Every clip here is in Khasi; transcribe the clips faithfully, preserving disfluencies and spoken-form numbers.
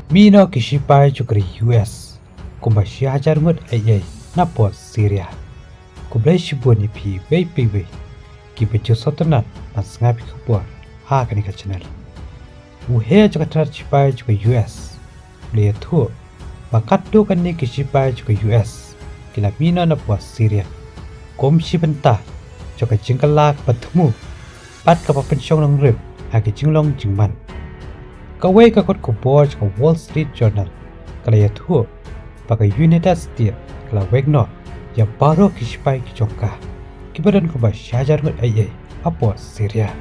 Mih noh ki shipai jong ka ri U S kumba shi hajar ngut eiei na pdeng Syria. Khublei shibun ïa phi iwei pa iwei kiba ju sngewtynnat ban sngap ïa ki khubor ha kane ka channel. U heh jong ka tnat shipai jong ka U S u la ïathuh ba katto katne ki shipai jong ka U S ki la mih noh na pdeng Syria kum shi bynta jong ka jingkylla kaba thmu bad kaba pynshong nongrim ha ki jinglong jingman. Kawei ka kot khubor jong ka Wall Street Journal ka la ïathuh ba ka United States ka la weng noh ïa baroh ki shipai ki jong ka kiba don kumba shi hajar ngut eiei ha pdeng Syria.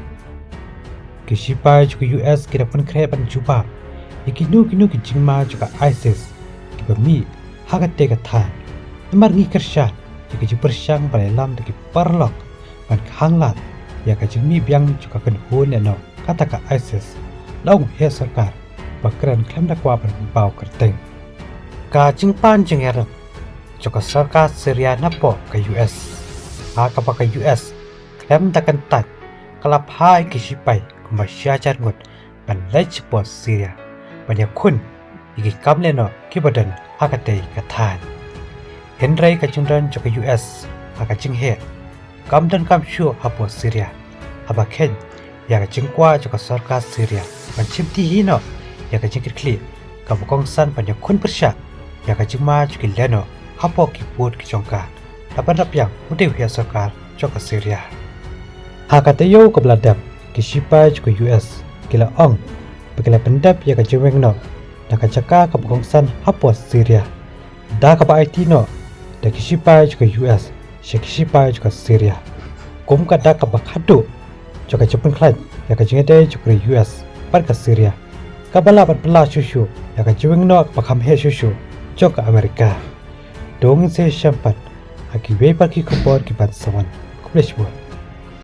Ki shipai jong ka U S ki da pynkhreh ban jubab ïa kino kino ki jingma jong ka ISIS kiba mih ha katei ka thaiñ. Namar ngi kyrshan ïa ka jingpyrshang ba la ïalam da ki paralok ban khang lad ïa ka jingmih biang jong ka kynhun lehnoh kata ka ISIS, la ong u heh sorkar ba kren khlem da kwah ban pynpaw kyrteng. Ka jingpan jingïarap jong ka sorkar Syria na pdeng ka U S, ha kaba ka U S khlem da kyntait ka la phah ïa ki shipai kumba shi hajar ngut ban leit sha pdeng Syria ban ïakhun ïa ki kam lehnoh kiba don ha katei ka thaiñ. Hynrei ka jingdon jong ka U S ha ka jingheh kam don kam shuh ha pdeng Syria, haba kheiñ ïa ka jingkwah jong ka sorkar Syria ban shimti hi noh ïa ka jingkitkhlieh kaba kongsan ban ïakhun pyrshah ïa ka jingma jong ki lehnoh ha pdeng ki pud ki jong ka, da ban da pdiang u dei u heh sorkar jong ka Syria. Ha ka taïew kaba la dep, ki shipai jong ka U S ki la ong ba ki la pyndep ïa ka jingweng noh na ka jaka kaba kongsan ha pdeng Syria, da kaba aiti noh da ki shipai jong ka U S sha ki shipai jong ka Syria, kum ka dak kaba khadduh jong ka jingpynkhlaiñ ïa ka jingïadei jong ka ri U S bad ka Syria, kaba lah ban pynlah shuh shuh ïa ka jingweng noh kaba kham heh shuh shuh jong ka Amerika. To ngin sa ïashem pat ha kiwei pat ki khubor ki ban sa wan. Khublei shibun.